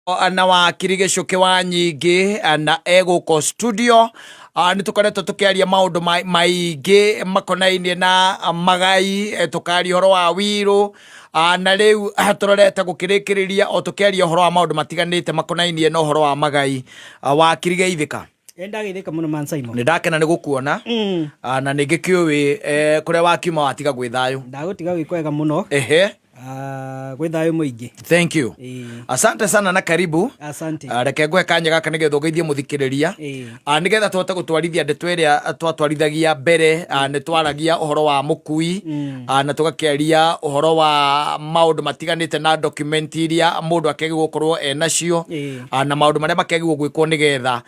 Na wakiri Gĩcũkĩ wa Nyingĩ na egũkũ studio. Nĩ tũkoretwo tũkĩaria maũndũ maingĩ makonainie na magai, tũkaria ũhoro wa wirũ, na rĩu tũrorete gũkĩrĩkĩrĩria o tũkĩaria ũhoro wa maũndũ matiganĩte makonainie na ũhoro wa magai. Wakiri, geithĩka. Ndagĩthĩka mũno, man Simon. Nĩ ndakena nĩ gũkuona. Na nĩ ngĩkĩũĩ kũrĩa wakiuma watiga gwĩ thayũ. Ndagũtiga gwĩ kwega mũno. Gwĩ thayũ mũingĩ. Thank you. Asante sana na karibu. Asante. Reke ngũhe kanya gaka nĩgetha ũgeithie mũthikĩrĩria. Nĩgetha tũhote gũtwarithia ndeto ĩrĩa twatwarithagia mbere. Nĩ twaragia ũhoro wa mũkui, na tũgakĩaria ũhoro wa maũndũ matiganĩte na document iria mũndũ akĩagĩrĩirwo gũkorwo enacio, na maũndũ marĩa makĩagĩrĩirwo gwĩkwo nĩgetha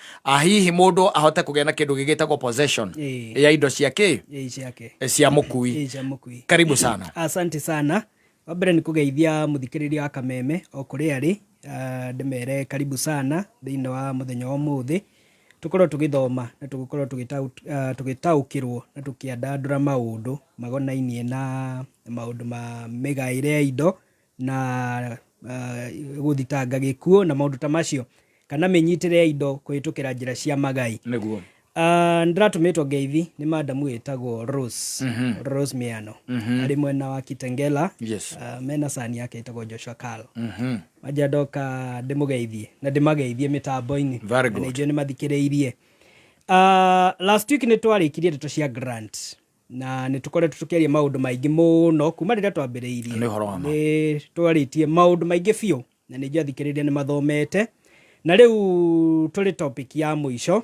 hihi mũndũ ahote kũgĩa na kĩndũ gĩgĩtagwo possession ya indo cia kĩ Ciake. Cia mũkui. Cia mũkui. Karibu sana. Asante sana. Wa mbere nĩ kũgeithia mũthikĩrĩria wa Kameme o kũrĩa arĩ, ndĩmere karibu sana thĩinĩ wa mũthenya wa ũmũthĩ, tũkorwo tũgĩthoma na tũgĩkorwo tũgĩtaũkĩrwo na tũkĩandandũra maũndũ magonainie na maũndũ ma mĩgaĩre ya indo na gũthitanga gĩkuũ na maũndũ ta macio, kana mĩnyitĩre ya indo kũhĩtũkĩra njĩra cia magai. Nĩndĩratũmĩtwo ngeithi nĩ madamu wĩtagwo Rose, Rose Miano, arĩ mwena wa Kitengela. Mena sani yake ĩtagwo Joshua Carl. Manjĩra ndoka ndĩmũgeithie na ndĩmageithie mĩtambo-inĩ. Very Na good. nĩnjũĩ nĩmathikĩrĩirie. Last week nĩ twarĩkirie ndeto cia grant na nĩ tũkoretwo tũkĩaria maũndũ maingĩ mũno kuma rĩrĩa twambĩrĩirie. Nĩ ũhoro wa ma. Nĩ twarĩtie maũndũ maingĩ biũ na nĩ njũĩ athikĩrĩria nĩ mathomete, na rĩu tũrĩ topic ya mũico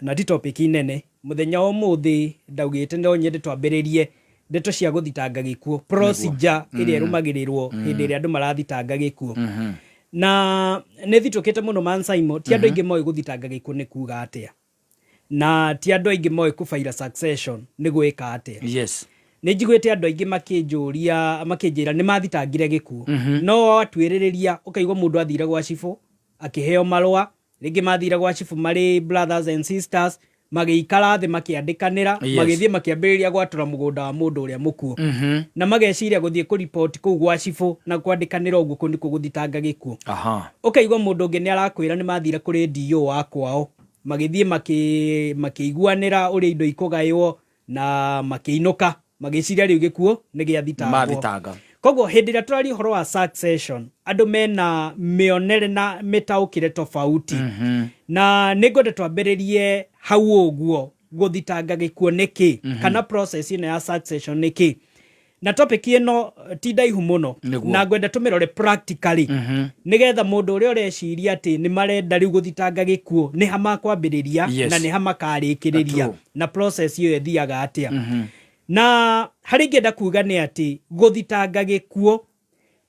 na ti topic nene. Mũthenya wa ũmũthĩ ndaugĩte no nyende twambĩrĩrie ndeto cia gũthitanga gĩkuũ, procedure ĩrĩa ĩrũmagĩrĩrwo hĩndĩ ĩrĩa andũ marathitanga gĩkuũ, na nĩ thitũkĩte mũno, man Simon. Ti andũ aingĩ moĩ gũthitanga gĩkuũ nĩ kuga atĩa, na ti andũ aingĩ moĩ kũbaira succession nĩ gwĩka atĩa. Nĩ njiguĩte andũ aingĩ makĩnjũria, makĩnjĩra nĩ mathitangire gĩkuũ, no watuĩrĩrĩria ũkaigua mũndũ athire gwa cibũ akĩheo marũa, rĩngĩ mathire gwa cibũ marĩ brothers and sisters, magĩikara thĩ makĩandĩkanĩra, magĩthiĩ makĩambĩrĩria gwatũra mũgũnda wa mũndũ ũrĩa mũkuũ, na mageciria gũthiĩ kũripoti kũu gwa cibũ na kwandĩkanĩra ũguo kũu nĩkuo gũthitanga gĩkuũ. Ũkaigua mũndũ ũngĩ nĩ arakwĩra nĩ mathire kũrĩ DO wa kwao, magĩthiĩ makĩiguanĩra ũrĩa indo ikũgaywo na makĩinũka magĩciria rĩu gĩkuũ nĩ gĩathitangwo. Mathitanga. Koguo hĩndĩ ĩrĩa tũraria ũhoro wa succession, andũ mena mĩonere na mĩtaũkĩre tofauti, na nĩ ngwenda twambĩrĩrie hau ũguo, gũthitanga gĩkuũ nĩ kĩ, kana process ĩno ya succession nĩ kĩ, na topic ĩno ti ndaihu mũno. Na ngwenda tũmĩrore practically nĩgetha mũndũ ũrĩa ũreciria atĩ nĩ marenda rĩu gũthitanga gĩkuũ, nĩ ha makwambĩrĩria na nĩ ha makarĩkĩrĩria, na process ĩyo ĩthiaga atĩa. Na harĩa ingĩenda kuga nĩ atĩ gũthitanga gĩkuũ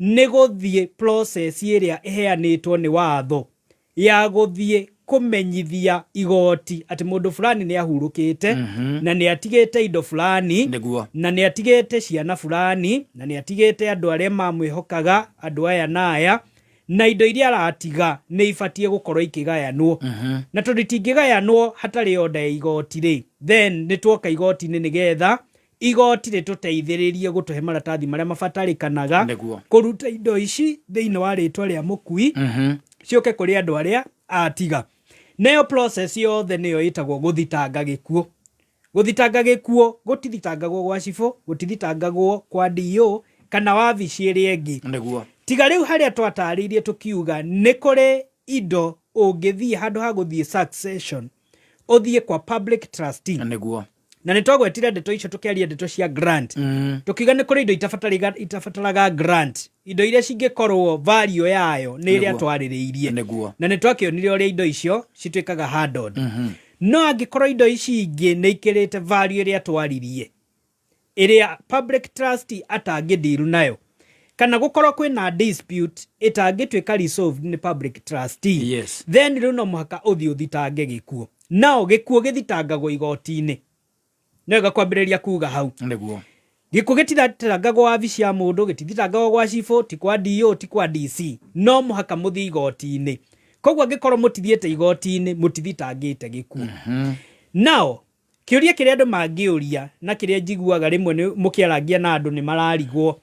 nĩ gũthiĩ process ĩrĩa ĩheanĩtwo nĩ watho ya gũthiĩ kũmenyithia igoti atĩ mũndũ fulani nĩ ahurũkĩte na nĩ atigĩte indo fulani, na nĩ atigĩte ciana fulani, na nĩ atigĩte andũ arĩa mamwĩhokaga, andũ aya na aya, na indo iria aratiga nĩ ibatiĩ gũkorwo ikĩgayanwo, na tondũ itingĩgayanwo hatarĩ order ya igoti rĩ, then nĩ tuoka igoti-inĩ nĩgetha igoti rĩtũteithĩrĩrie gũtũhe maratathi marĩa mabatarĩkanaga kũruta indo ici thĩinĩ wa rĩtwa rĩa mũkui ciũke kũrĩ andũ arĩa atiga. Nayo process yothe nĩyo ĩtagwo gũthitanga gĩkuũ. Gũthitanga gĩkuũ gũtithitangagwo gwa cibũ, gũtithitangagwo kwa DO kana wabici ĩrĩa ĩngĩ. Tiga rĩu harĩa twatarĩirie tũkiuga nĩ kũrĩ indo ũngĩthiĩ handũ ha gũthiĩ succession ũthiĩ kwa public trustee. Na nĩ twagwetire ndeto icio tũkĩaria ndeto cia grant, tũkiuga nĩ kũrĩ indo itabataraga grant, indo iria cingĩkorwo value yayo nĩ ĩrĩa twarĩrĩirie. Na nĩ twakĩonire ũrĩa indo icio cituĩkaga handled. No angĩkorwo indo ici ingĩ nĩ ikĩrĩte value ĩrĩa twaririe, ĩrĩa public trustee atangĩndiru nayo, kana gũkorwo kwĩna dispute ĩtangĩtuĩka resolved nĩ public trustee, then rĩu no mũhaka ũthiĩ ũthitange gĩkuũ. Nao gĩkuũ gĩthitangagwo igoti-inĩ. Nĩ wega kwambĩrĩria kuga hau. Gĩkuũ gĩtithitangagwo wabici ya mũndũ, gĩtithitangagwo gwa cibũ, ti kwa DO, ti kwa DC, no mũhaka mũthiĩ igoti-inĩ. Koguo angĩkorwo mũtithiĩte igoti-inĩ, mũtithitangĩte gĩkuũ. Nao kĩũria kĩrĩa andũ mangĩũria na kĩrĩa njiguaga rĩmwe nĩ mũkĩarangia na andũ nĩ mararigwo.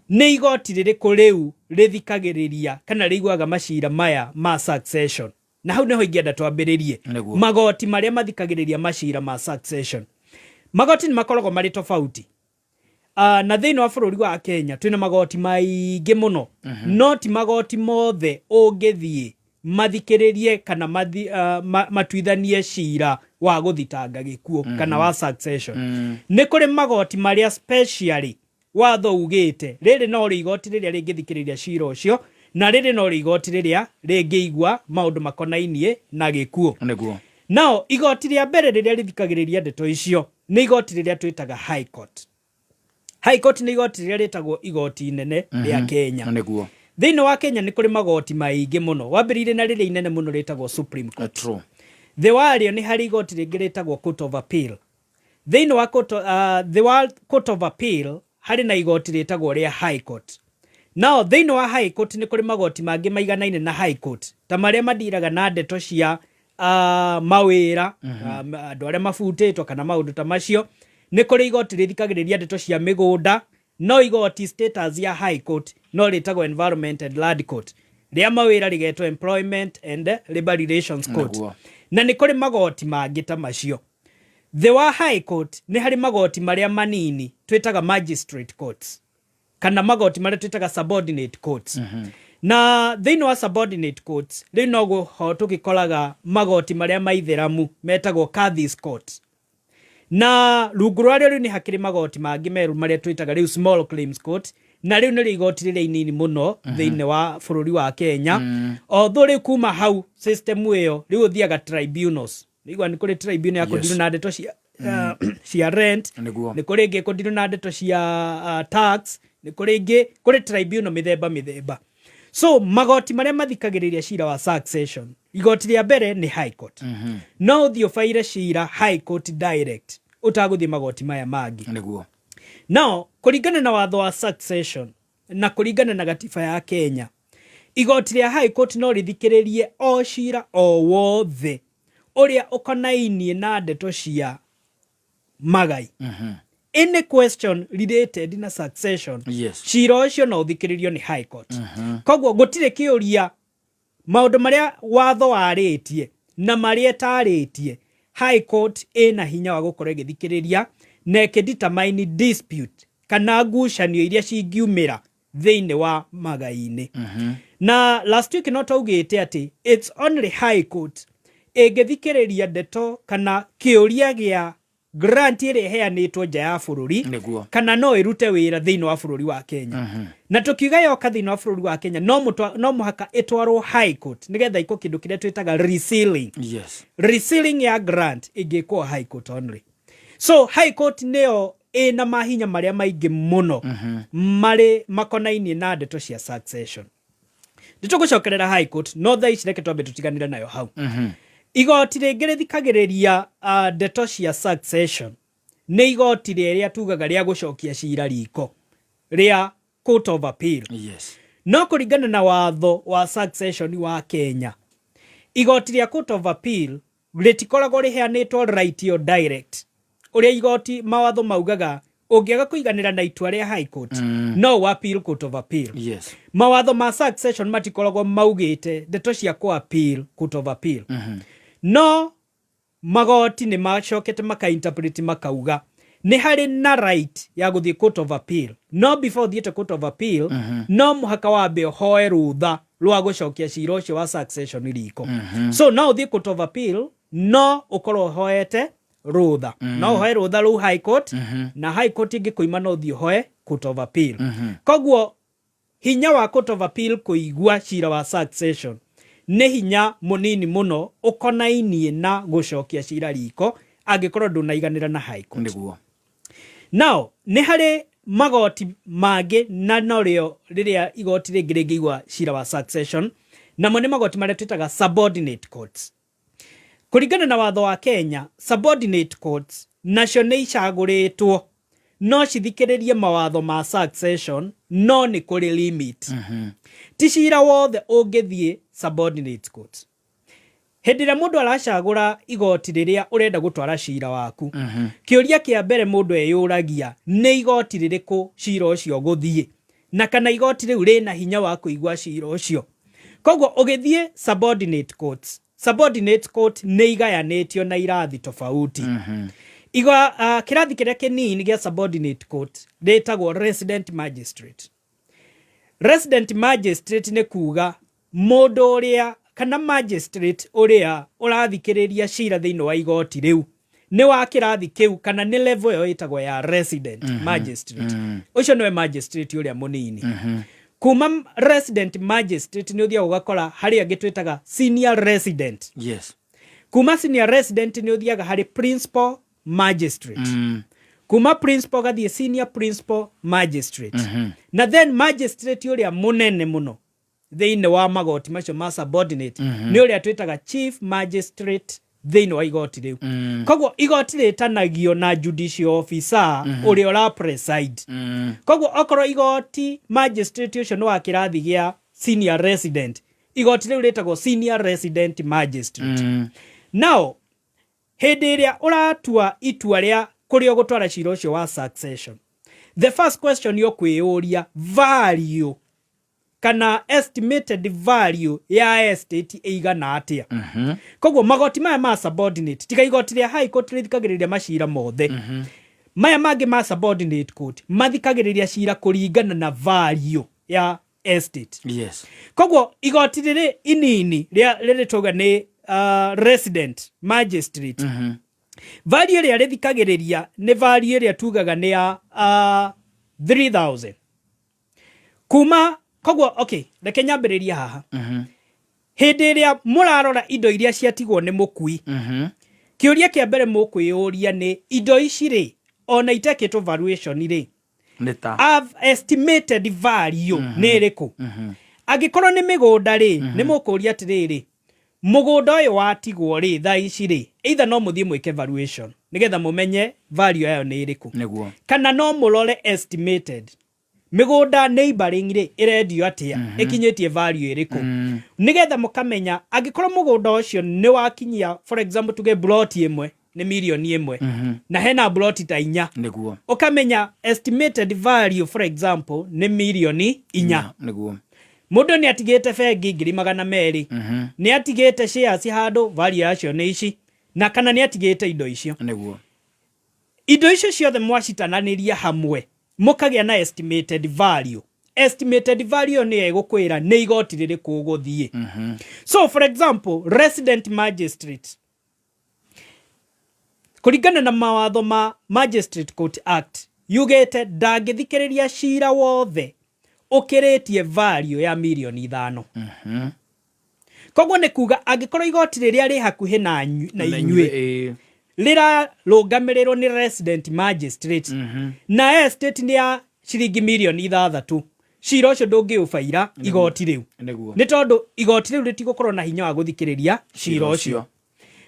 Nĩ igoti rĩrĩkũ rĩu rĩthikagĩrĩria kana rĩiguaga macira maya ma succession? Na hau nĩho ingĩenda twambĩrĩrie. Nĩguo. Magoti marĩa mathikagĩrĩria macira ma succession. Magoti nĩ makoragwo marĩ tofauti. Na thĩinĩ wa bũrũri wa Kenya twĩna magoti maingĩ mũno. No ti magoti mothe ũngĩthiĩ mathikĩrĩrie kana matuithanie cira wa gũthitanga gĩkuũ kana wa succession. Nĩ kũrĩ magoti marĩa specially watho ugĩte rĩrĩ no rĩo igoti rĩrĩa rĩngĩthikĩrĩria cira ũcio, na rĩrĩ no rĩo igoti rĩrĩa rĩngĩigua maũndũ makonainie na gĩkuũ. Nĩguo. Nao igoti rĩa mbere rĩrĩa rĩthikagĩrĩria ndeto icio nĩ igoti rĩrĩa twĩtaga High Court. High Court nĩ igoti rĩrĩa rĩtagwo igoti inene rĩa Kenya. Nĩguo. Thĩinĩ wa Kenya nĩ kũrĩ magoti maingĩ mũno. Wambĩrĩirie na rĩrĩa inene mũno rĩtagwo Supreme Court. True. Thĩ warĩo nĩ harĩ igoti rĩngĩ rĩtagwo Court of Appeal. Thĩinĩ wa court, thĩ wa Court of Appeal harĩ na igoti rĩtagwo rĩa High Court. Nao thĩinĩ wa High Court nĩ kũrĩ magoti mangĩ maiganaine na High Court ta marĩa mandiraga na ndeto cia mawĩra, andũ arĩa mabutĩtwo kana maũndũ ta macio. Nĩ kũrĩ igoti rĩthikagĩrĩria ndeto cia mĩgũnda, no igoti status ya High Court no rĩtagwo Environment and Land Court, rĩa mawĩra rĩgetwo Employment and Labour Relations Court. Nĩguo. Na nĩ kũrĩ magoti mangĩ ta macio. Thĩ wa High Court nĩ harĩ magoti marĩa manini twĩtaga magistrate courts kana magoti marĩa twĩtaga subordinate courts. Na thĩinĩ wa subordinate courts rĩu no ho tũgĩkoraga magoti marĩa maithĩramu metagwo Kadhis Court. Na rungu rwarĩo rĩu nĩ hakĩrĩ magoti mangĩ merũ marĩa twĩtaga rĩu small claims court, na rĩu nĩrĩo igoti rĩrĩa inini mũno thĩinĩ wa bũrũri wa Kenya. Although rĩu kuma hau system ĩyo rĩu ũthiaga tribunals. Nĩigua nĩ kũrĩ tribunal ya kũndirwo na ndeto cia rent. Nĩguo. Nĩ kũrĩ ĩngĩ ĩkũndirwo na ndeto cia tax, nĩ kũrĩ ĩngĩ, kũrĩ tribunal mĩthemba mĩthemba. So magoti marĩa mathikagĩrĩria cira wa succession, igoti rĩa mbere nĩ High Court. No ũthiĩ ũbaire cira High Court direct ũtagũthiĩ magoti maya mangĩ. Nĩguo. Nao kũringana na watho wa succession na kũringana na gatiba ya Kenya, igoti rĩa High Court no rĩthikĩrĩrie o cira o wothe ũrĩa ũkonainie na ndeto cia magai. Any question related na succession, cira ũcio no ũthikĩrĩrio nĩ High Court. Koguo gũtirĩ kĩũria maũndũ marĩa watho warĩtie na marĩa ĩtarĩtie, High Court ĩna hinya wa gũkorwo ĩgĩthikĩrĩria na ĩkĩ-determine dispute kana ngucanio iria cingiumĩra thĩinĩ wa magai-inĩ. Na last week no twaugĩte atĩ it's only High Court ĩngĩthikĩrĩria ndeto kana kĩũria gĩa grant ĩrĩa ĩheanĩtwo nja ya bũrũri Nĩguo. kana no ĩrute wĩra thĩinĩ wa bũrũri wa Kenya. Na tũkiuga yoka thĩinĩ wa bũrũri wa Kenya no mũhaka ĩtwarwo High Court nĩgetha ĩkwo kĩndũ kĩrĩa twĩtaga resealing. Resealing ya grant ĩngĩkwo High Court only. So High Court nĩyo ĩna mahinya marĩa maingĩ mũno marĩ makonainie na ndeto cia succession. Nĩ tũgũcokerera High Court, no thaa ici reke twambe tũtiganĩre nayo hau. Igoti rĩngĩ rĩthikagĩrĩria ndeto cia succession nĩ igoti rĩrĩa tugaga rĩa gũcokia cira riko rĩa Court of Appeal. No kũringana na watho wa succession wa Kenya, igoti rĩa Court of Appeal rĩtikoragwo rĩheanĩtwo right yo direct. Ũrĩa igoti mawatho maugaga ũngĩaga kũiganĩra na itua rĩa High Court, no ũ appeal Court of Appeal. Mawatho ma succession matikoragwo maugĩte ndeto cia kũ appeal Court of Appeal. No magoti nĩ macokete maka interpret makauga nĩ harĩ na right ya gũthiĩ Court of Appeal. No before ũthiĩte Court of Appeal, no mũhaka wambe ũhoe rũtha rwa gũcokia cira ũcio wa succession riko. So no ũthiĩ Court of Appeal, no ũkorwo ũhoete rũtha. No ũhoe rũtha rũu High Court, na High Court ĩngĩkũima no ũthiĩ ũhoe Court of Appeal. Koguo hinya wa Court of Appeal kũigua cira wa succession nĩ hinya mũnini mũno ũkonainie na gũcokia cira riko angĩkorwo ndũnaiganĩra na High Court. Nĩguo. Now, nĩ harĩ magoti mangĩ na norĩo rĩrĩa igoti rĩngĩ rĩngĩigua cira wa succession, namo nĩ magoti marĩa twĩtaga subordinate courts. Kũringana na watho wa Kenya, subordinate courts nacio nĩ icagũrĩtwo no cithikĩrĩrie mawatho ma succession, no nĩ kũrĩ limit. Ti cira wothe ũngĩthiĩ subordinate court. Hĩndĩ ĩrĩa mũndũ aracagũra igoti rĩrĩa ũrenda gũtwara cira waku, kĩũria kĩa mbere mũndũ eyũragia nĩ igoti rĩrĩkũ cira ũcio ũgũthiĩ. Na kana igoti rĩu rĩna hinya wa kũigua cira ũcio. Koguo ũgĩthiĩ subordinate courts, subordinate court nĩ igayanĩtio na irathi tofauti. Iga, kĩrathi kĩrĩa kĩnini gĩa subordinate court rĩtagwo resident magistrate. Resident magistrate nĩ kuga mũndũ ũrĩa kana magistrate ũrĩa ũrathikĩrĩria cira thĩinĩ wa igoti rĩu nĩ wa kĩrathi kĩu kana nĩ level ĩyo ĩtagwo ya resident magistrate. Ũcio nĩwe magistrate ũrĩa mũnini. Kuma resident magistrate nĩ ũthiaga ũgakora harĩ angĩ twĩtaga senior resident. Kuma senior resident nĩ ũthiaga harĩ principal magistrate. Kuma principal ũgathiĩ senior principal magistrate. Na then magistrate ũrĩa mũnene mũno thĩinĩ wa magoti macio ma subordinate nĩ ũrĩa twĩtaga chief magistrate thĩinĩ wa igoti rĩu. Koguo igoti rĩtanagio na judicial officer ũrĩa ũra preside. Koguo okorwo igoti magistrate ũcio nĩ wa kĩrathi gĩa senior resident, igoti rĩu rĩtagwo senior resident magistrate. Now hĩndĩ ĩrĩa ũratua itua rĩa kũrĩa ũgũtwara cira ũcio wa succession, the first question ũkwĩyũria, value kana estimated value ya estate ĩigana atĩa? Koguo magoti maya ma subordinate, tiga igoti rĩa high court rĩthikagĩrĩria macira mothe, maya mangĩ ma subordinate court mathikagĩrĩria cira kũringana na value ya estate. Koguo igoti rĩrĩ inini rĩa rĩrĩ twauga nĩ resident magistrate, value ĩrĩa rĩthikagĩrĩria nĩ value ĩrĩa tugaga nĩ ya 3000 kuma. Koguo okay, reke nyambĩrĩrie haha. Hĩndĩ ĩrĩa mũrarora indo iria ciatigwo nĩ mũkui, kĩũria kĩa mbere mũkwĩyũria nĩ indo ici rĩ, ona itekĩtwo valuation rĩ, nĩ ta estimated value nĩ ĩrĩkũ? Angĩkorwo nĩ mĩgũnda rĩ, nĩ mũkũria atĩrĩrĩ, mũgũnda ũyũ watigwo rĩ, thaa ici rĩ, either no mũthiĩ mwĩke valuation nĩgetha mũmenye value yayo nĩ ĩrĩkũ, kana no mũrore estimated mĩgũnda neighboring rĩ, ĩrendio atĩa, ĩkinyĩtie value ĩrĩkũ, nĩgetha mũkamenya angĩkorwo mũgũnda ũcio nĩ wakinyia, for example, tuge ploti ĩmwe nĩ mirioni 1, na hena ploti ta 4, ũkamenya estimated value, for example, nĩ mirioni 4. Mũndũ nĩ atigĩte bengi 200,000, nĩ atigĩte shares handũ, value yacio nĩ ici, na kana nĩ atigĩte indo icio. Indo icio ciothe mwacitananĩria hamwe mũkagĩa na estimated value. Estimated value nĩyo ĩgũkwĩra nĩ igoti rĩrĩkũ ũgũthiĩ. So for example, resident magistrate, kũringana na mawatho ma Magistrate Court Act, yugĩte ndangĩthikĩrĩria cira wothe ũkĩrĩtie value ya mirioni 5. Koguo nĩ kuga angĩkorwo igoti rĩrĩa rĩ hakuhĩ na inyuĩ rĩrarũgamĩrĩrwo nĩ resident magistrate na estate nĩ ya ciringi mirioni 6, cira ũcio ndũngĩũbaira igoti rĩu, nĩ tondũ igoti rĩu rĩtigũkorwo na hinya wa gũthikĩrĩria cira ũcio.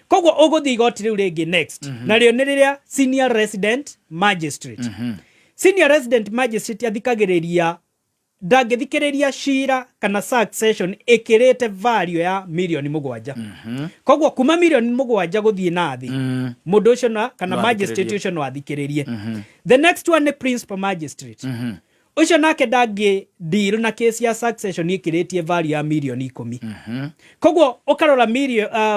Koguo ũgũthiĩ igoti rĩu rĩngĩ next, narĩo nĩ rĩrĩa senior resident magistrate. Senior resident magistrate athikagĩrĩria, ndangĩthikĩrĩria cira kana succession ĩkĩrĩte value ya mirioni 7. Koguo kuma mirioni 7 gũthiĩ na thĩ, mũndũ ũcio na kana no magistrate athikĩrĩrie. Ũcio no athikĩrĩrie. The next one nĩ principal magistrate. Ũcio nake ndangĩ deal na case ya succession ĩkĩrĩtie value ya mirioni 10. Koguo ũkarora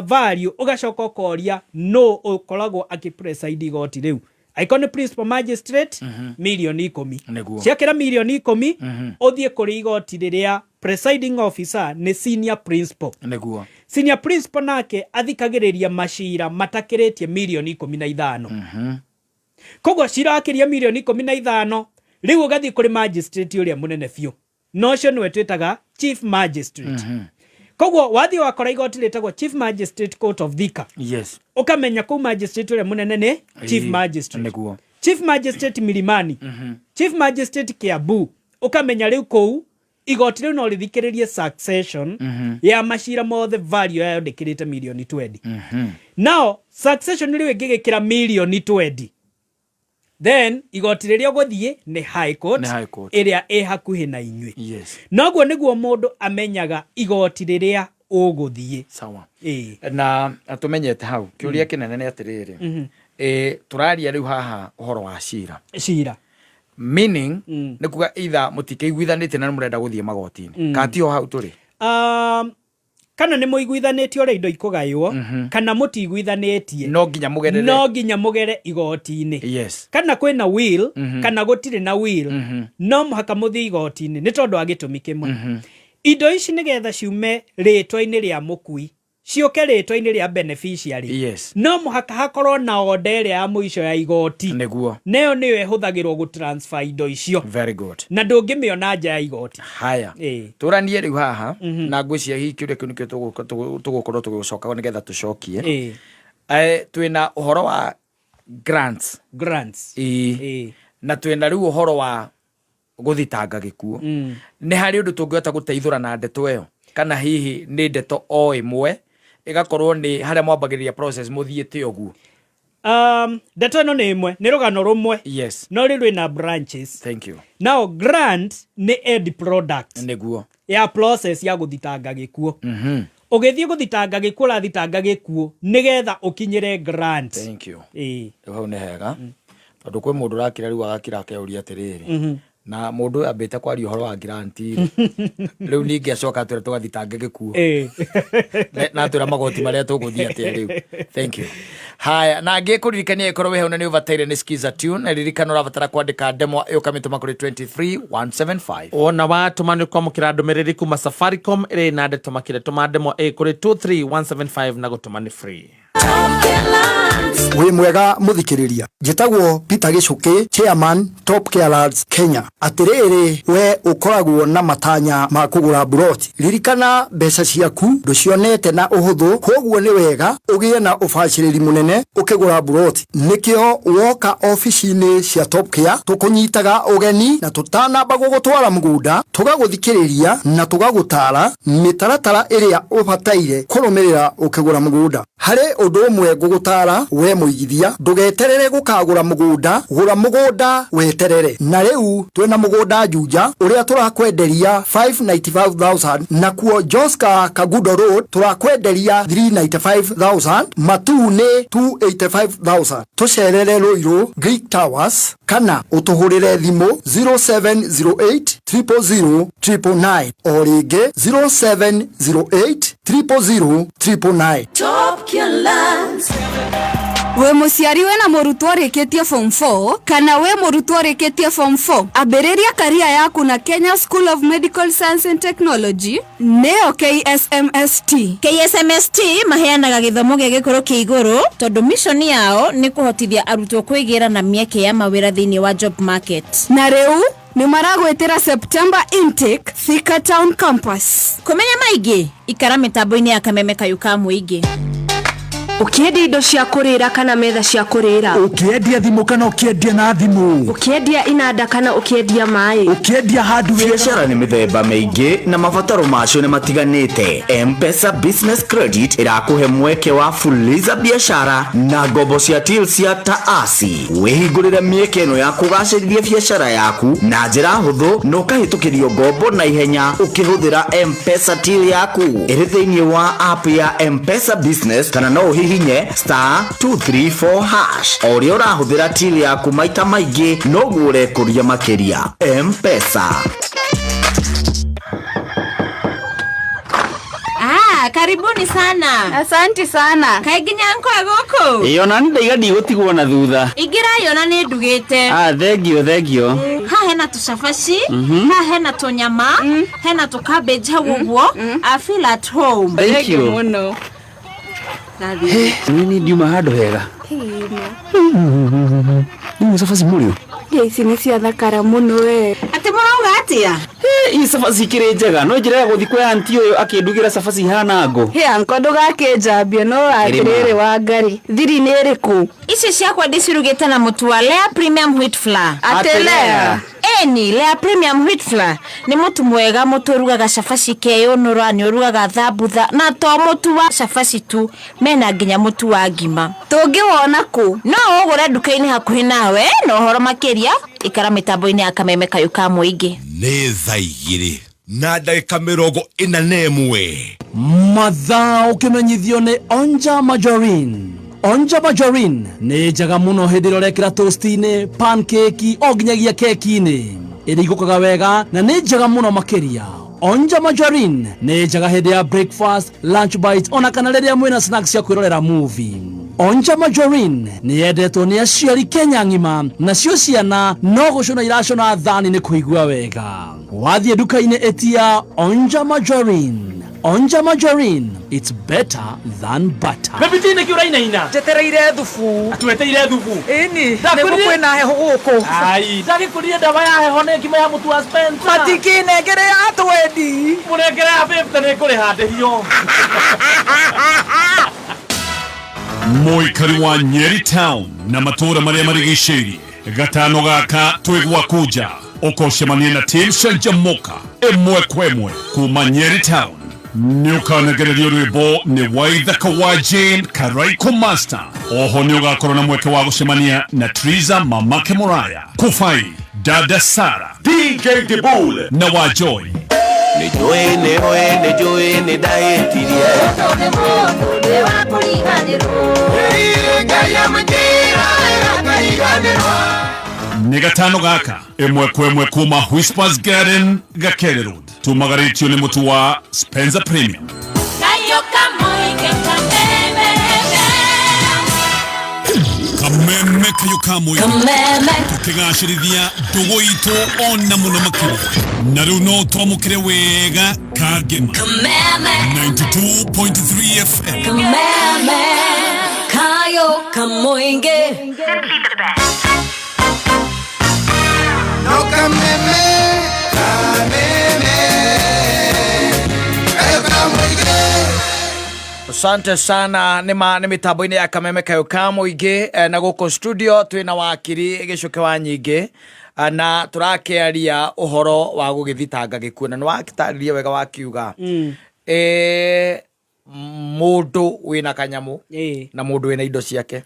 value, ũgacoka ũkoria no ũkoragwo akĩpreside igoti rĩu. Angĩkorwo nĩ principal magistrate, mirioni 10. Ciakĩra mirioni 10, ũthiĩ kũrĩ igoti rĩrĩa presiding officer nĩ senior principal. Senior principal nake athikagĩrĩria macira matakĩrĩtie mirioni 15. Koguo cira wakĩria mirioni 15, rĩu ũgathiĩ kũrĩ magistrate ũrĩa mũnene biũ, na ũcio nĩwe twĩtaga chief magistrate. Koguo wathiĩ wakora igoti rĩtagwo Chief Magistrate Court of Thika, ũkamenya kũu magistrate ũrĩa mũnene nĩ chief magistrate. Chief magistrate Milimani, chief magistrate Kiambu, ũkamenya rĩu kũu igoti rĩu no rĩthikĩrĩrie succession ya macira mothe value yayo ndĩkĩrĩte mirioni 20. Now succession rĩu ĩngĩgĩkĩra mirioni 20, then igoti rĩrĩa ũgũthiĩ nĩ high court, Nĩ high court. ĩrĩa ĩ hakuhĩ na inyuĩ. Noguo nĩguo mũndũ amenyaga igoti rĩrĩa ũgũthiĩ. Sawa. Ĩĩ. Na tũmenyete hau, kĩũria kĩnene nĩ atĩrĩrĩ, tũraria rĩu haha ũhoro wa cira. Cira. Meaning nĩ kuga either mũtikĩiguithanĩtie na nĩ mũrenda gũthiĩ magoti-inĩ, kana tiho hau tũrĩ? Kana nĩ mũiguithanĩtie ũrĩa indo ikũgaywo, kana mũtiiguithanĩtie, no nginya mũgerere, no nginya mũgere igoti-inĩ. Kana kwĩna will, kana gũtirĩ na will, no mũhaka mũthiĩ igoti-inĩ, nĩ tondũ wa gĩtũmi kĩmwe. Indo ici nĩgetha ciume rĩtwa-inĩ rĩa mũkui ciũke rĩtwa-inĩ rĩa beneficiary, no mũhaka hakorwo na order ĩrĩa ya mũico ya igoti. Nayo nĩyo ĩhũthagĩrwo gũtransfer indo icio. Very good. Na ndũngĩmĩona nja ya igoti. Haya. Tũranie rĩu haha, na ngwĩciria hihi kĩũria kĩu nĩkĩo tũgũkorwo tũgĩcoka nĩgetha tũcokie. Twĩna ũhoro wa grants. Grants. Ĩĩ. Na twĩna rĩu ũhoro wa gũthitanga gĩkuũ. Nĩ harĩ ũndũ tũngĩhota gũteithũra na ndeto ĩyo, kana hihi nĩ ndeto o ĩmwe ĩgakorwo nĩ harĩa mwambagĩrĩria process mũthiĩte ũguo? Ndeto ĩno nĩ ĩmwe, nĩ rũgano rũmwe, no rĩu rwĩna branches. Thank you. Now grant nĩ end product ya process ya gũthitanga gĩkuũ. Ũgĩthiĩ gũthitanga gĩkuũ, ũrathitanga gĩkuũ nĩgetha ũkinyĩre grant. Thank you. Ĩĩ. Rĩu hau nĩ hega, tondũ kwĩ mũndũ ũrakira rĩu, agakira akeuria atĩrĩrĩ, na mũndũ ũyũ ambĩte kwaria ũhoro wa grant rĩ, rĩu ningĩ acoka atwĩra tũgathitange gĩkuũ, na atwĩra magoti marĩa tũgũthiĩ atĩa rĩu. Thank you. Haya, na ngĩ kũririkania, ĩkorwo wĩ hau na nĩ ũbataire nĩ skiza tune, ririkana ũrabatara kwandĩka ndemwa ĩyo, ũkamĩtũma kũrĩ 23175. Wona watũma, nĩ kwamũkĩra ndũmĩrĩri kuma Safaricom ĩrĩ na ndeto makĩria. Tũma ndemwa ĩ kũrĩ 23175 na gũtũma nĩ free. Wĩ mwega mũthikĩrĩria, njĩtagwo Peter Gĩcũkĩ, chairman Top Carers Kenya. Atĩrĩrĩ, we ũkoragwo na matanya ma kũgũra mburoti, ririkana mbeca ciaku ndũcionete na ũhũthũ, koguo nĩ wega ũgĩe na ũbacĩrĩri mũnene ũkĩgũra mburoti. Nĩkĩo woka obici-inĩ cia Top Care tũkũnyitaga ũgeni, na tũtanamba gũgũtwara mũgũnda tũgagũthikĩrĩria na tũgagũtara mĩtaratara ĩrĩa ũbataire kũrũmĩrĩra ũkĩgũra mũgũnda. Harĩ ũndũ ũmwe ngũgũtara we mũigithia, ndũgeterere gũkagũra mũgũnda, gũra mũgũnda weterere. Na rĩu twĩna mũgũnda Juja ũrĩa tũrakwenderia 595,000, nakuo Joska Kagudo Road tũrakwenderia 395,000, Matuu nĩ 285,000. Tũcerere Ruiru Greek Towers kana ũtũhũrĩre thimũ 0708 000 999, o rĩngĩ 0708 000 999. Wĩ mũciari wĩna mũrutwo ũrĩkĩtie form 4, kana wĩ mũrutwo ũrĩkĩtie form 4, ambĩrĩria career yaku na Kenya School of Medical Science and Technology, nĩyo KSMST. KSMST maheanaga gĩthomo gĩa gĩkĩro kĩa igũrũ, tondũ mission yao nĩ kũhotithia arutwo kwĩgĩra na mĩeke ya mawĩra thĩinĩ wa job market. Na rĩu nĩ maragwĩtĩra September intake, Thika Town Campus. Kũmenya maingĩ, ikara mĩtambo-inĩ ya Kameme Kayũ ka Mũingĩ. Ũkĩendia indo cia kũrĩra kana metha cia kũrĩra, ũkĩendia thimũ kana ũkĩendia na thimũ, ũkĩendia inanda kana ũkĩendia maĩ, ũkĩendia hardware. Biacara nĩ mĩthemba mĩingĩ na mabataro macio nĩ matiganĩte. M-Pesa Business Credit ĩrakũhe mweke wa fuliza biashara na ngombo cia till cia taasi. Wĩhingũrĩre mĩeke ĩno ya kũgacĩrithia biacara yaku na njĩra hũthũ, na ũkahĩtũkĩrio ngombo na ihenya ũkĩhũthĩra M-Pesa till yaku ĩrĩ thĩinĩ wa app ya M-Pesa Business, kana no ũhihinye *234#. O ũrĩa ũrahũthĩra till yaku maita maingĩ, noguo ũrekũria makĩria. M-Pesa. Ah, karibuni sana. Asanti sana. Kaĩ nginya nkwa gũkũ? Ĩyo, na nĩ ndaiga ndigũtigwo na thutha. Ingĩra, yona nĩ ndugĩte. Ah, thengio, thengio. Haha hena tũcabaci, haha hena tũnyama, hena tũcabbage hau ũguo. I feel at home. Thank you. Mũno. Nĩ ndiuma handũ hega. Nĩ cabaci mũrĩo. Ici nĩ ciathakara mũno we. Atĩ mũrauga atĩa? Ii cabaci ikĩrĩ njega, no njĩra ya gũthiĩ kwa anti ũyũ akĩndugĩra cabaci ihana ngũ. Hĩ, anko, ndũgakĩnjambie no atĩrĩrĩ, Wangari, thiri nĩ ĩrĩkũ? Ici ciakwa ndĩcirugĩte na mũtu wa Lea Premium Wheat Flour. Atĩ Lea? Eni, Lea Premium Wheat Flour nĩ mũtu mwega, mũtu ũrugaga cabaci keyũnũra, nĩ ũrugaga thambutha, na to mũtu wa cabaci tu, mena nginya mũtu wa ngima. Tũngĩwona kũ? No ũgũre nduka-inĩ hakuhĩ nawe, na ũhoro makĩria ikara mĩtambo-inĩ ya Kameme Kayũ ka Mũingĩ. Nĩ thaa 2:41. Mathaa ũkĩmenyithio nĩ Onja Majorin. Onja margarine nĩ njega mũno hĩndĩ ĩrĩa ũrekĩra toast-inĩ, pancake o nginyagia keki-inĩ. Ĩrigũkaga wega na nĩ njega mũno makĩria. Onja margarine nĩ njega hĩndĩ ya breakfast, lunch bite ona kana rĩrĩa mwĩna snacks cia kwĩrorera movie. Onja margarine nĩ yendetwo nĩ aciari Kenya ng'ima, nacio ciana no gũcũna iracũna thani nĩ kũigua wega. Wathiĩ nduka-inĩ ĩtia Onja margarine. Onja margarine, it's better than butter. Baby T nĩkĩ ũrainaina? Njetereire thubu. Tweteire thubu. Ĩni, Ndakwĩrire- nĩguo kwĩna heho gũkũ. Ai, ndagĩkũrire ndawa ya heho nĩ ngima ya mũtu wa Spencer. Matikĩnengere ya twendi. Mũnengere ya 50 nĩ ngũrĩha ndĩhio. Mũikari wa Nyeri Town na matũũra marĩa marigicĩirie gatano gaka twĩ gwaku nja ũkocemania na team Canjamũka ĩmwe kwa ĩmwe kuma Nyeri Town. Nĩ ũkanegererio rwĩmbo nĩ Waithaka wa Jane Karaiko Master. Oho nĩ ũgakorwo na mweke wa gũcemania na Triza Mamake Muraya, Kufai, Dada Sara, DJ Dibul na wa Joy. Nĩ njũĩ nĩ ũĩ nĩ njũĩ nĩ ndahĩtirie. Nĩ gatano gaka ĩmwe kwa ĩmwe kuma Whispers Garden, Gakere Road. Tumagarĩtio nĩ mũtu wa Spencer Premium. Kameme kayo ka mũingĩ tũkĩgacĩrithia ndũgũ itũ ona mũno makĩria na rĩu no twamũkĩre wega kangema 92.3 FM. Kameme kayo kamoinge. No kameme, kameme, kayo kamũingĩ. Asante sana nĩ ma nĩ mĩtambo-inĩ ya Kameme kayo ka mũingĩ, na gũkũ studio twĩna wakiri Gĩcũke wa Nyingĩ, na tũrakĩaria ũhoro wa gũgĩthitanga gĩkuũ na nĩ wakĩtarĩria wega wakiuga mũndũ wĩna kanyamũ na mũndũ wĩna indo ciake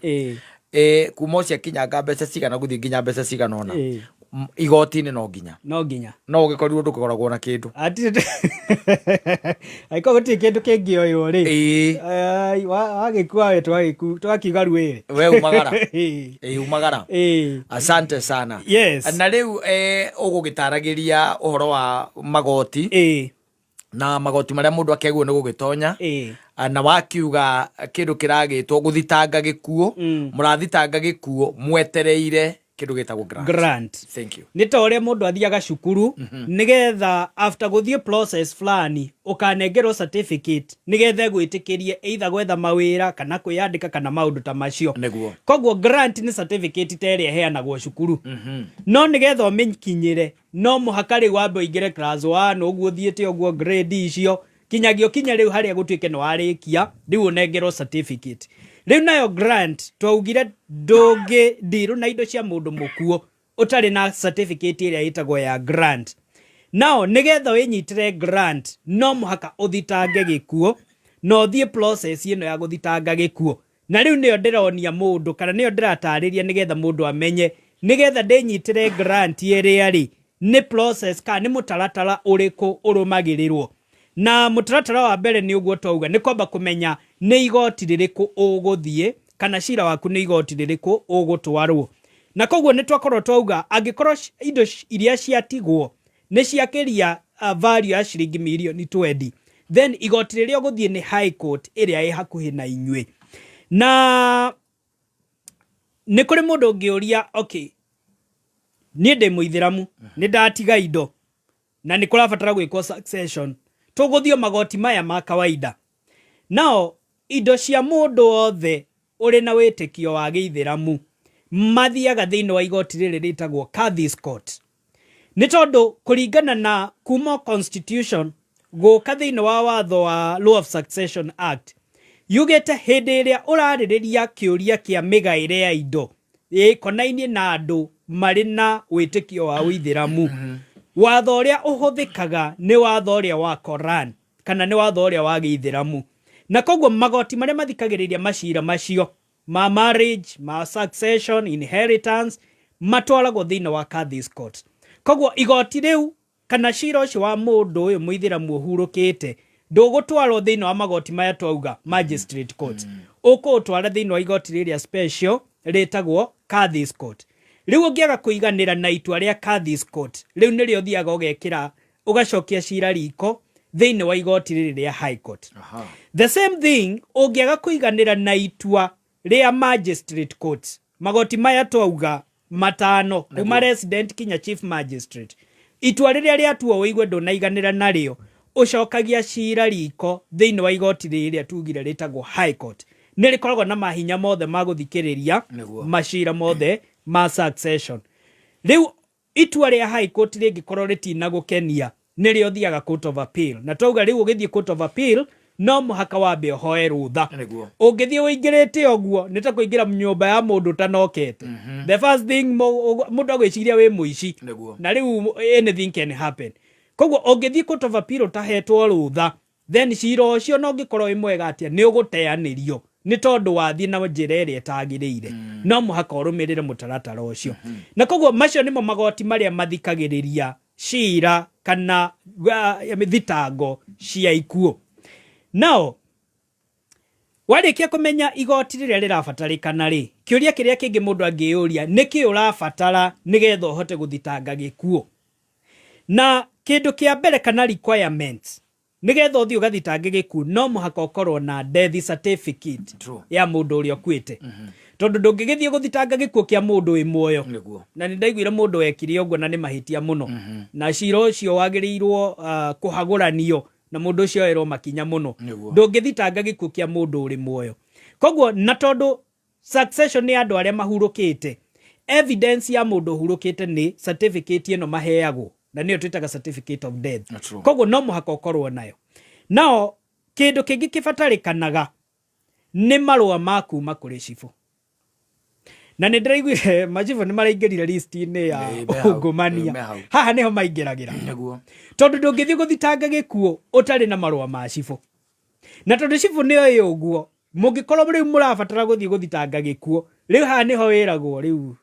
kuma ũcio akinyanga mbeca cigana gũthiĩ nginya mbeca cigana ũna igoti-inĩ no nginya no nginya no ũgĩkorirwo ndũgĩkoragwo na kĩndũ. Angĩkorwo gũtirĩ kĩndũ kĩngĩoywo rĩ, wagĩkua we twakiuga ruĩrĩ. We umagara. Ĩĩ, umagara. Asante sana. Yes. Na rĩu ũgũgĩtaragĩria ũhoro wa magoti na magoti marĩa mũndũ akĩagĩrĩirwo nĩ gũgĩtonya, na wakiuga kĩndũ kĩragĩtwo gũthitanga gĩkuũ, mũrathitanga gĩkuũ mwetereire kĩndũ gĩtagwo grant. Grant. Thank you. Nĩ ta ũrĩa mũndũ athiaga cukuru nĩgetha after gũthiĩ process fulani ũkanengerwo certificate nĩgetha ĩgwĩtĩkĩrie either gwetha mawĩra kana kwĩyandĩka kana maũndũ ta macio. Nĩguo. Koguo grant nĩ certificate ta ĩrĩa ĩheanagwo cukuru, no nĩgetha ũmĩkinyĩre no mũhaka rĩu wambe ũingĩre class 1 ũguo ũthiĩte ũguo grade icio kinyagia ũkinye rĩu harĩa gũtuĩke nĩ warĩkia rĩu ũnengerwo certificate. Rĩu nayo grant twaugire ndũngĩ ndirũ na indo cia mũndũ mũkuũ ũtarĩ na certificate ĩrĩa ĩtagwo ya grant. Nao nĩgetha wĩnyitĩre grant no mũhaka ũthitange gĩkuũ na ũthiĩ process ĩno ya gũthitanga gĩkuũ, na rĩu nĩyo ndĩronia mũndũ kana nĩyo ndĩratarĩria nĩgetha mũndũ amenye nĩgetha ndĩnyitĩre grant ĩrĩa rĩ nĩ process kana nĩ mũtaratara ũrĩkũ ũrũmagĩrĩrwo. Na mũtaratara wa mbere nĩ ũguo twauga nĩ kwamba kũmenya nĩ igoti rĩrĩkũ ũgũthiĩ kana cira waku nĩ igoti rĩrĩkũ ũgũtwarwo. Na koguo nĩ twakorwo twauga angĩkorwo indo iria ciatigwo nĩ ciakĩria value ya ciringi mirioni 20, then igoti rĩrĩa ũgũthiĩ nĩ High Court ĩrĩa ĩ hakuhĩ na inyuĩ. Na nĩ kũrĩ mũndũ ũngĩũria, okay, niĩ ndĩ mũithĩramu, nĩ ndatiga indo na nĩ kũrabatara gwĩkwo succession, tũgũthiĩ magoti maya ma kawaida. Nao indo cia mũndũ wothe ũrĩ na wĩtĩkio wa gĩithĩramu mathiaga thĩinĩ wa igoti rĩrĩ rĩtagwo Kadhi's Court, nĩ tondũ kũringana na kuma constitution gũka thĩinĩ wa watho wa Law of Succession Act yugĩte hĩndĩ ĩrĩa ũrarĩrĩria kĩũria kĩa mĩgaĩre ya indo ĩkonainie na andũ marĩ na wĩtĩkio wa ũithĩramu, watho ũrĩa ũhũthĩkaga nĩ watho ũrĩa wa Koran kana nĩ watho ũrĩa wa gĩithĩramu. Na koguo magoti marĩa mathikagĩrĩria macira macio ma marriage, ma succession, inheritance matwaragwo thĩinĩ wa Kadhi's Court. Koguo igoti rĩu kana cira ũcio wa mũndũ ũyũ mũithĩramu ũhurũkĩte Ndũgũtwarwo thĩinĩ wa magoti maya twauga, magistrate court. Ũkũũtwara thĩinĩ wa igoti rĩrĩa special rĩtagwo Kadhi's Court. Rĩu ũngĩaga kũiganĩra na itua rĩa Kadhi's Court, rĩu nĩrĩo ũthiaga ũgekĩra, ũgacokia cira riko thĩinĩ wa igoti rĩrĩ rĩa High Court. The same thing, ũngĩaga kũiganĩra na itua rĩa magistrate court, magoti maya twauga matano, kuma resident kinya chief magistrate, itua rĩrĩa rĩatuo ũigue ndũnaiganĩra narĩo, ũcokagia cira riko thĩinĩ wa igoti rĩrĩa tugire rĩtagwo High Court. Nĩ rĩkoragwo na mahinya mothe ma gũthikĩrĩria macira mothe ma succession. Rĩu itua rĩa High Court rĩngĩkorwo rĩtinagũkenia, nĩrĩo ũthiaga Court of Appeal. Na twauga rĩu ũgĩthiĩ Court of Appeal no mũhaka wambe ũhoe rũtha. Ũngĩthiĩ ũingĩrĩte ũguo nĩ ta kũingĩra nyũmba ya mũndũ ũtanokete. The first thing, mũndũ agwĩciria wĩ mũici. Na rĩu anything can happen. Koguo ũngĩthiĩ Court of Appeal ũtahetwo rũtha, then cira ũcio no ũngĩkorwo wĩ mwega atĩa, nĩ ũgũteanĩrio nĩ tondũ wathiĩ na njĩra ĩrĩa ĩtagĩrĩire. No mũhaka ũrũmĩrĩre mũtaratara ũcio. Na koguo macio nĩmo magoti marĩa mathikagĩrĩria cira kana thitango cia ikuũ. Nao warĩkia kũmenya igoti rĩrĩa rĩrabatarĩkana rĩ, kĩũria kĩrĩa kĩngĩ mũndũ angĩyũria, nĩkĩ ũrabatara nĩgetha ũhote gũthitanga gĩkuũ? Na kĩndũ kĩa mbere kana requirements nĩgetha ũthiĩ ũgathitange gĩkuũ, no mũhaka ũkorwo na death certificate ya mũndũ ũrĩa ũkuĩte, tondũ ndũngĩgĩthiĩ gũthitanga gĩkuũ kĩa mũndũ wĩ muoyo. Na nĩ ndaiguire mũndũ wekire ũguo na nĩ mahĩtia mũno, na cira ũcio wagĩrĩirwo kũhagũranio na mũndũ ũcio oerwo makinya mũno. Ndũngĩthitanga gĩkuũ kĩa mũndũ ũrĩ muoyo. Koguo na tondũ succession nĩ andũ arĩa mahurũkĩte, evidence ya mũndũ ũhurũkĩte nĩ certificate ĩno maheagwo, na nĩyo twĩtaga certificate of death. Koguo no mũhaka ũkorwo nayo. Nao kĩndũ kĩngĩ kĩbatarĩkanaga nĩ marũa ma kuma kũrĩ cibũ. Na nĩ ndĩraiguire macibũ nĩ maraingĩrire list-inĩ ya Ĩĩ, me hau. ungumania. Ĩĩ, me hau. Haha nĩho maingĩragĩra, tondũ ndũngĩthiĩ gũthitanga gĩkuũ ũtarĩ na marũa ma cibũ. Na tondũ cibũ nĩoĩ ũguo, mũngĩkorwo rĩu mũrabatara gũthiĩ gũthitanga gĩkuũ, rĩu haha nĩho wĩragwo rĩu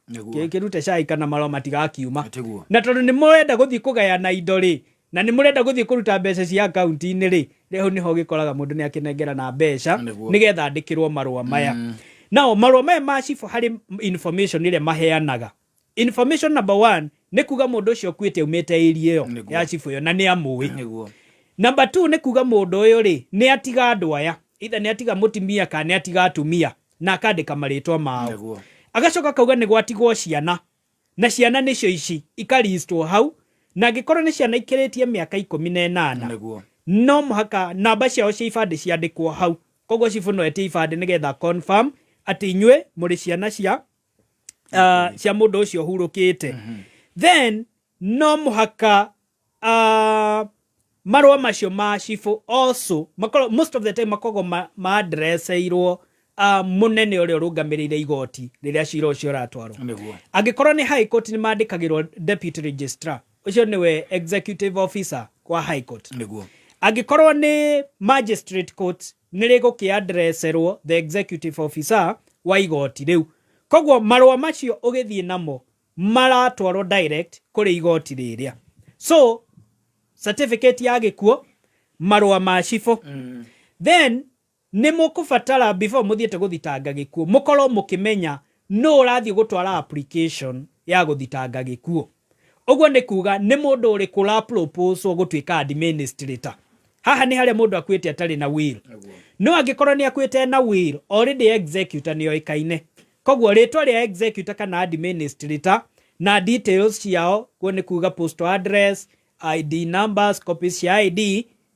kĩrute cai kana marũa matigakiuma. Na tondũ nĩ mũrenda gũthiĩ kũgayana indo rĩ, na nĩ mũrenda gũthiĩ kũruta mbeca cia akaunti-inĩ rĩ, rĩu nĩho ũgĩkoraga mũndũ nĩ akĩnengera na mbeca nĩgetha andĩkĩrwo marũa maya. Nao marũa maya ma cibũ, harĩ information ĩrĩa maheanaga, information number one nĩ kuga mũndũ ũcio ũkuĩte aumĩte area ĩyo ya cibũ ĩyo na nĩ amũĩ. Number two nĩ kuga mũndũ ũyũ rĩ, nĩ atiga andũ aya, either nĩ atiga mũtumia kana nĩ atiga atumia, na akandĩka marĩtwa mao. Agacoka akauga nĩ gwatigwo ciana, na ciana nĩcio ici ikaristwo hau, na angĩkorwo nĩ ciana ikĩrĩtie mĩaka 18, no mũhaka namba ciao cia ibandĩ ciandĩkwo hau. Koguo cibũ no etie ibandĩ nĩgetha confirm atĩ inyuĩ mũrĩ ciana cia mũndũ ũcio ũhurũkĩte. Then no mũhaka marũa macio ma cibũ also makorwo, most of the time makoragwo ma-addresseirwo mũnene ũrĩa ũrũgamĩrĩire igoti rĩrĩa cira ũcio ũratwarwo. Angĩkorwo nĩ High Court, nĩ mandĩkagĩrwo deputy registrar, ũcio nĩwe executive officer kwa High Court. Angĩkorwo nĩ magistrate court, nĩ rĩgũkĩadresserwo the executive officer wa igoti rĩu. Koguo marũa macio ũgĩthiĩ namo maratwarwo direct kũrĩ igoti rĩrĩa. So certificate ya gĩkuũ, marũa ma cibũ, then nĩ mũkũbatara, before mũthiĩte gũthitanga gĩkuũ, mũkorwo mũkĩmenya nũ ũrathiĩ gũtwara application ya gũthitanga gĩkuũ. Ũguo nĩ kuga nĩ mũndũ ũrĩkũ ũraproposwo gũtuĩka administrator. Haha nĩ harĩa mũndũ akuĩte atarĩ na will, no angĩkorwo nĩ akuĩte na will, already executor nĩ oĩkaine. Koguo rĩtwa rĩa executor kana administrator na details ciao, kuo nĩ kuga postal address, ID numbers, copies cia ID,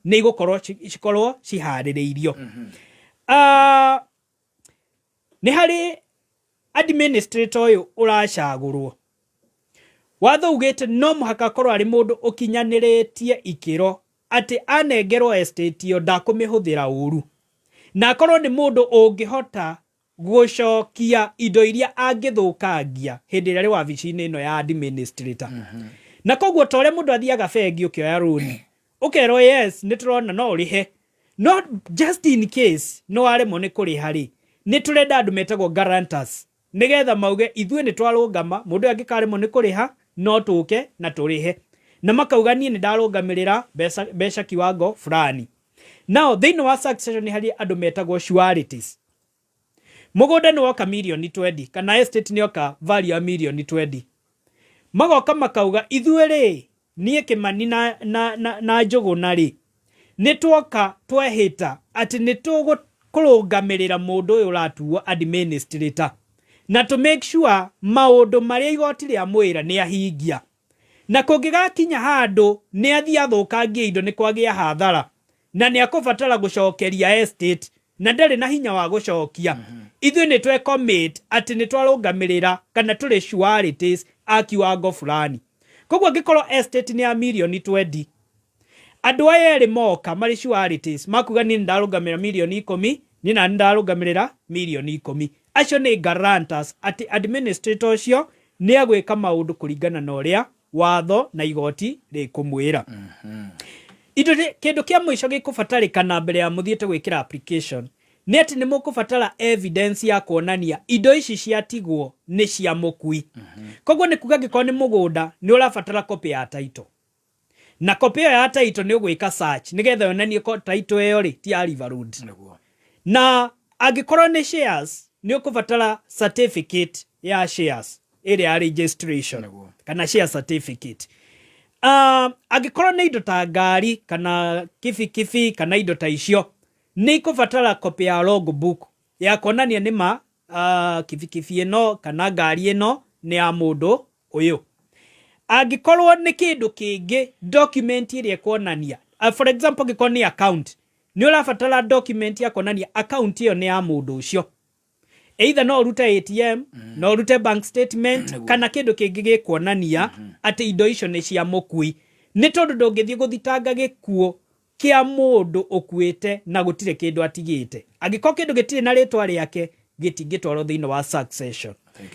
nĩ igũkorwo cikorwo ciharĩrĩirio. Nĩ harĩ administrator ũyũ ũracagũrwo, watho ugĩte no mũhaka akorwo arĩ mũndũ ũkinyanĩrĩtie ikĩro atĩ anengerwo estate ĩyo ndakũmĩhũthĩra ũru, na akorwo nĩ mũndũ ũngĩhota gũcokia indo iria angĩthũkangia hĩndĩ ĩrĩa arĩ wabici-inĩ ĩno ya administrator. Na koguo ta ũrĩa mũndũ athiaga bengi ũkĩoya rũni, ũkerwo yes, nĩ tũrona no ũrĩhe, no just in case no waremwo nĩ kũrĩha rĩ, nĩ tũrenda andũ metagwo guarantors nĩgetha mauge ithuĩ nĩ twarũngama, mũndũ ũyũ angĩkaremwo nĩ kũrĩha no tũke na tũrĩhe, na makauga niĩ nĩ ndarũngamĩrĩra mbeca, mbeca kiwango fulani. Now thĩinĩ wa succession nĩ harĩ andũ metagwo sureties. Mũgũnda nĩ woka mirioni 20 kana estate nĩ yoka value ya mirioni 20. Magoka makauga ithuĩ rĩ, niĩ Kĩmani na, na, na, na Njũgũna rĩ, nĩ twoka twehĩta atĩ nĩ tũgũkũrũngamĩrĩra mũndũ ũyũ ũratuo administrator na to make sure maũndũ marĩa igoti rĩa mwĩra nĩ ahingia. Na kũngĩgakinya handũ nĩ athiĩ athũkangie indo nĩ kwagĩa hathara na nĩ akũbatara gũcokeria estate na ndarĩ na hinya wa gũcokia, ithuĩ nĩ twe commit atĩ nĩ twarũngamĩrĩra kana tũrĩ sureties a kiwango fulani. Koguo angĩkorwo estate nĩ ya mirioni 20, andũ aya erĩ moka marĩ sureties makuga niĩ nĩndarũgamĩrĩra mirioni 10, niĩ nani ndarũgamĩrĩra mirioni 10. Acio nĩ guarantors atĩ administrator ũcio nĩ agwĩka maũndũ kũringana na ũrĩa watho na igoti rĩkũmwĩra. Indo kĩndũ kĩa mũico gĩkũbatarĩkana mbere ya mũthiĩte gwĩkĩra application nĩ atĩ nĩ mũkũbatara evidence ya kuonania indo ici ciatigwo nĩ cia mũkui. Koguo nĩ kuga angĩkorwo nĩ mũgũnda nĩ ũrabatara copy ya title, na copy ĩyo ya title nĩ ũgwĩka search nĩgetha yonanie title ĩyo rĩ ti ya River Road. Na angĩkorwo nĩ shares nĩ ũkũbatara certificate ya shares ĩrĩa ya registration kana share certificate. Angĩkorwo nĩ indo ta ngari kana kibikibi kana indo ta icio, nĩ ikũbatara copy ya logbook ya kuonania nĩ ma kibikibi ĩno kana ngari ĩno nĩ ya mũndũ ũyũ. Angĩkorwo nĩ kĩndũ kĩngĩ, document ĩrĩa ĩkuonania, for example angĩkorwo nĩ account, nĩ ũrabatara document ya kuonania account ĩyo nĩ ya mũndũ ũcio. Either no ũrute ATM, no ũrute bank statement kana kĩndũ kĩngĩ gĩkuonania atĩ indo icio nĩ cia mũkui, nĩ tondũ ndũngĩthiĩ gũthitanga gĩkuũ kĩa mũndũ ũkuĩte na gũtirĩ kĩndũ atigĩte. Angĩkorwo kĩndũ gĩtirĩ na rĩtwa rĩake, gĩtingĩtwarwo thĩinĩ wa succession.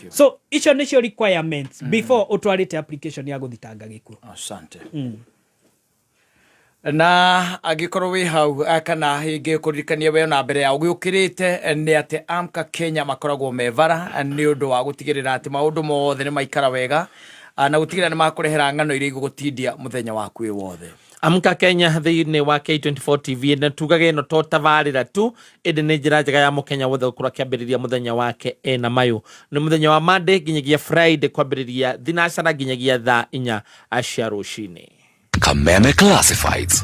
So icio nĩcio requirements before ũtwarĩte application ya gũthitanga gĩkuũ. Asante. Na angĩkorwo wĩ hau kana hĩngĩ kũririkania we ona mbere ya ũgĩũkĩrĩte nĩ atĩ Amka Kenya makoragwo me bara nĩ ũndũ wa gũtigĩrĩra atĩ maũndũ mothe nĩ maikara wega na gũtigĩrĩra nĩ makũrehera ng'ano iria igũgũtindia mũthenya waku wĩ wothe. Amka Kenya thĩinĩ wa K24 TV na tugaga ĩno to tabarĩra tu, ĩndĩ nĩ njĩra njega ya mũkenya wothe gũkorwo akĩambĩrĩria mũthenya wake ena mayũ. Nĩ mũthenya wa Monday nginyagia Friday kwambĩrĩria thinacara nginyagia thaa 4 cia rũcinĩ. Kameme Classifieds.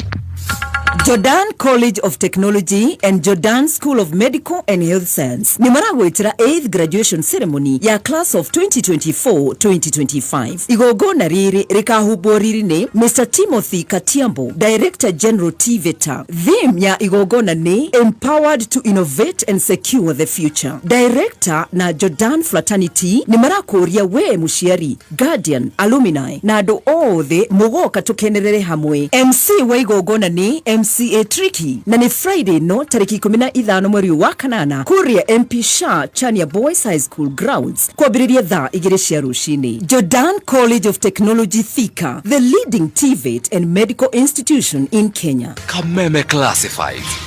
Jordan College of Technology and Jordan School of Medical and Health Science nĩ maragwĩtĩra 8th graduation ceremony ya class of 2024-2025. Igongona rĩrĩ rĩkahumbwo riri nĩ Mr. Timothy Katiambo, Director General TVETA. Theme ya igongona nĩ Empowered to Innovate and Secure the Future. Director na Jordan Fraternity nĩ marakũria we mũciari, guardian, alumni na andũ othe mũgoka tũkenerere hamwe. MC wa igongona nĩ MCA Tricky na nĩ Friday no tarĩki 15 mweri wa kanana kũrĩa MP Shah Chania Boys High School grounds kwambĩrĩria thaa 2 cia rũcinĩ. Jordan College of Technology Thika, the leading TVET and medical institution in Kenya. Kameme Classifieds.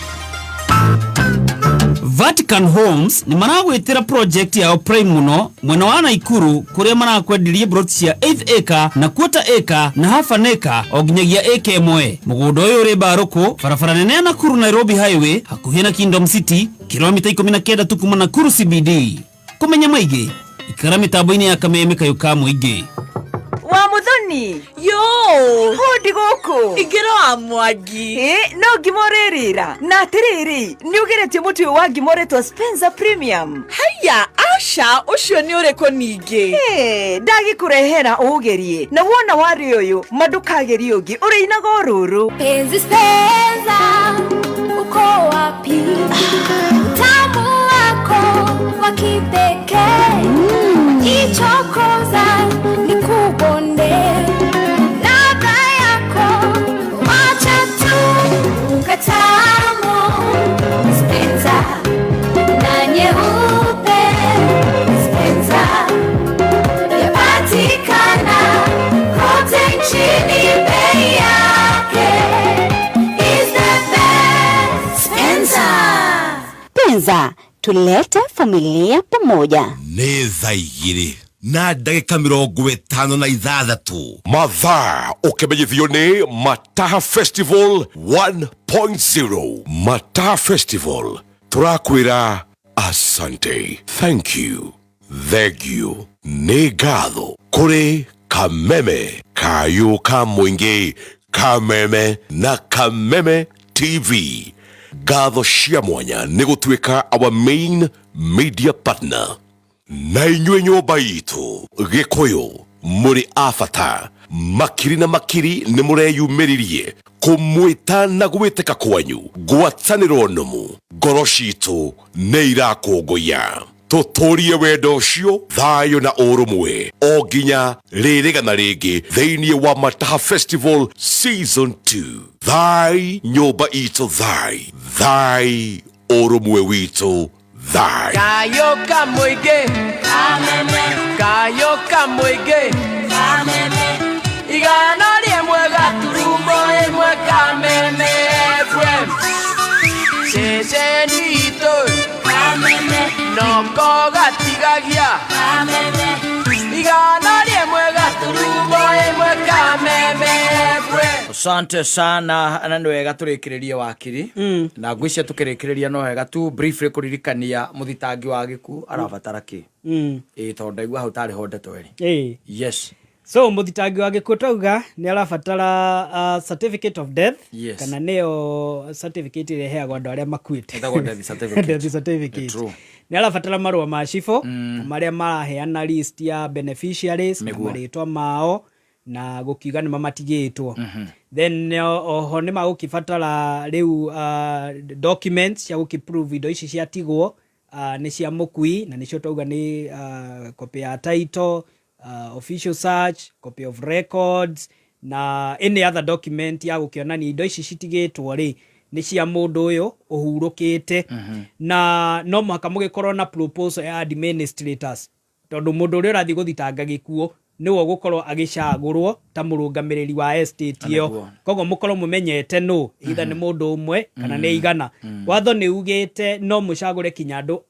Vatican Homes nĩ maragwĩtĩra project yao prime mũno mwena wa Naikuru kũrĩa marakwenderia plot cia 8 acre na quarter acre na half an acre o nginyagia acre 1. Mũgũnda ũyũ ũrĩ Mbarũkũ, barabara nene ya Nakuru Nairobi Highway, hakuhĩ na Kingdom City, kilomita 19 tu kuma Nakuru CBD. Kũmenya maingĩ, ikara mĩtambo-inĩ ya Kameme kayũ ka mũingĩ. Wa Muthoni. Yo. Hũndi gũkũ. Ingĩra wa Mwangi. Ĩ, no ngima ũrĩrĩra. Na atĩrĩrĩ, nĩ ũgeretie mũtu ũyũ wa ngima ũretwo Spencer Premium? Haiya, aca, ũcio nĩ ũrĩkũ ningĩ? Ĩ, ndagĩkũrehera ũũgerie. Na wona warĩ ũyũ, ma ndũkagerie ũngĩ, ũrĩinaga o rũrũ. Penzi Spencer, uko wapi? Utamu wako wa kipekee. Ichokoza nikubonde. Ladha yako wacha tu ukatamu. Spencer na nyeupe. Spencer yapatikana kote nchini, bei yake is the best. Spencer. Penza, tulete familia pamoja. Nĩ thaa 2. Na ndagĩka 56 mathaa ũkĩmenyithio nĩ Mataha Festival 1.0. Mataha Festival, tũrakwĩra asante, thank you, thank you, nĩ ngatho kũrĩ Kameme kayũ ka mũingĩ, Kameme na Kameme TV. Ngatho cia mwanya nĩ gũtuĩka our main media partner. Na inyuĩ nyũmba itũ Gĩkũyũ, mũrĩ a bata makiri na makiri, nĩ mũreyumĩririe kũmwĩta na gwĩtĩka kwanyu ngwatanĩro nũmu, ngoro citũ nĩ irakũngũiya. Tũtũrie wendo ũcio, thayũ na ũrũmwe o nginya rĩrĩgana rĩngĩ thĩinĩ wa Mataha Festival Season 2. Thai nyũmba itũ, thai thai, ũrũmwe witũ thai. Kayo kamũingĩ, kayo kamũingĩ, 101.1 Kameme FM, ceceni itũ noko gatigagia, 101.1 Kameme FM. Asante sana, na nĩ wega tũrĩkĩrĩrie wakiri na ngwĩcia tũkĩrĩkĩrĩria no wega tu briefly kũririkania mũthitangi wa gĩkuũ arabatara kĩ. Ĩĩ, tondũ ndaigua hau tarĩ ho ndeto ĩrĩ. Yes. So mũthitangi wa gĩkuũ twauga nĩ arabatara certificate of death, kana nĩyo certificate ĩrĩa ĩheagwo andũ arĩa makuĩte. Ĩtagwo death certificate. Death certificate. True. Nĩ arabatara marũa ma cibũ marĩa maraheana list ya beneficiaries na marĩtwa mao na gũkiuga nĩ mamatigĩtwo. Then oho nĩ magũkĩbatara rĩu documents cia gũkĩprove indo ici ciatigwo nĩ cia mũkui, na nĩcio twauga nĩ copy ya title, official search, copy of records na any other document ya gũkĩonania indo ici citigĩtwo rĩ nĩ cia mũndũ ũyũ ũhurũkĩte. Na no mũhaka mũgĩkorwo na proposal ya administrators, tondũ mũndũ ũrĩa ũrathiĩ gũthitanga gĩkuũ nĩwe ũgũkorwo agĩcagũrwo ta mũrũgamĩrĩri wa estate ĩyo. Koguo mũkorwo mũmenyete nũ, either nĩ mũndũ ũmwe kana nĩ igana. Watho nĩ ugĩte no mũcagũre kinya andũ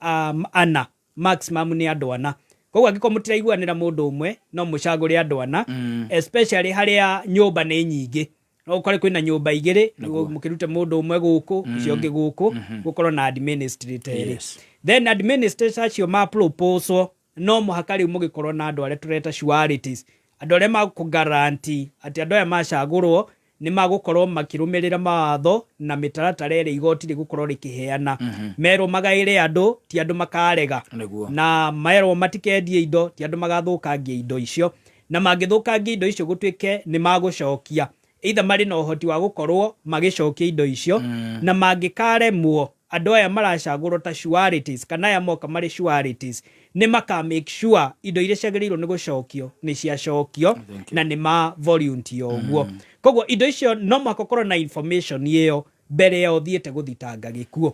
ana, maximum nĩ andũ ana. Koguo angĩkorwo mũtiraiguanĩra mũndũ ũmwe, no mũcagũre andũ ana, especially harĩa nyũmba nĩ nyingĩ. No ũkore kwĩna nyũmba igĩrĩ, mũkĩrute mũndũ ũmwe gũkũ, ũcio ũngĩ gũkũ, gũkorwo na administrator erĩ. Then administrator acio ma proposal, no mũhaka rĩu mũgĩkorwo na andũ arĩa tũreta sureties, andũ arĩa makũ atĩ andũ aya macagũrwo nĩ magũkorwo makĩrũmĩrĩra mawatho na mĩtaratara ĩrĩa igoti rĩgũkorwo rĩkĩheana. Merwo magaĩre andũ, ti andũ makarega, na merwo matikendie indo, ti andũ magathũkangia indo icio, na mangĩthũkangia indo icio gũtuĩke nĩ magũcokia, either marĩ na ũhoti wa gũkorwo magĩcokia indo icio, na mangĩkaremwo, andũ aya maracagũrwo ta sureties kana aya moka marĩ sureties nĩ maka make sure indo iria ciagĩrĩirwo nĩ gũcokio nĩ ciacokio na nĩ ma volunteer ũguo. Koguo indo icio no mũhaka ũkorwo na information ĩyo mbere ya ũthiĩte gũthitanga gĩkuũ.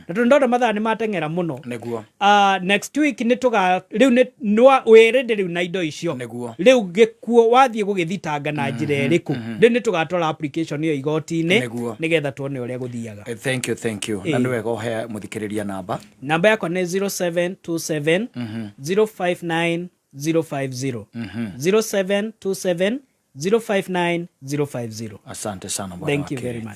Na tondũ ndona mathaa nĩ mateng'era mũno, next week nĩ tũga rĩu nĩ wĩrĩndĩ rĩu na indo icio rĩu gĩkuũ wathiĩ gũgĩthitanga na njĩra ĩrĩkũ. Rĩu nĩ tũgatwara application ĩyo igoti-inĩ nĩgetha tuone ũrĩa gũthiaga. Thank you, thank you. Na nĩ wega ũhe mũthikĩrĩria namba. Namba yakwa nĩ 0727 059 050. 0727 059 050. Asante sana, bwana Thank you wakili. very much.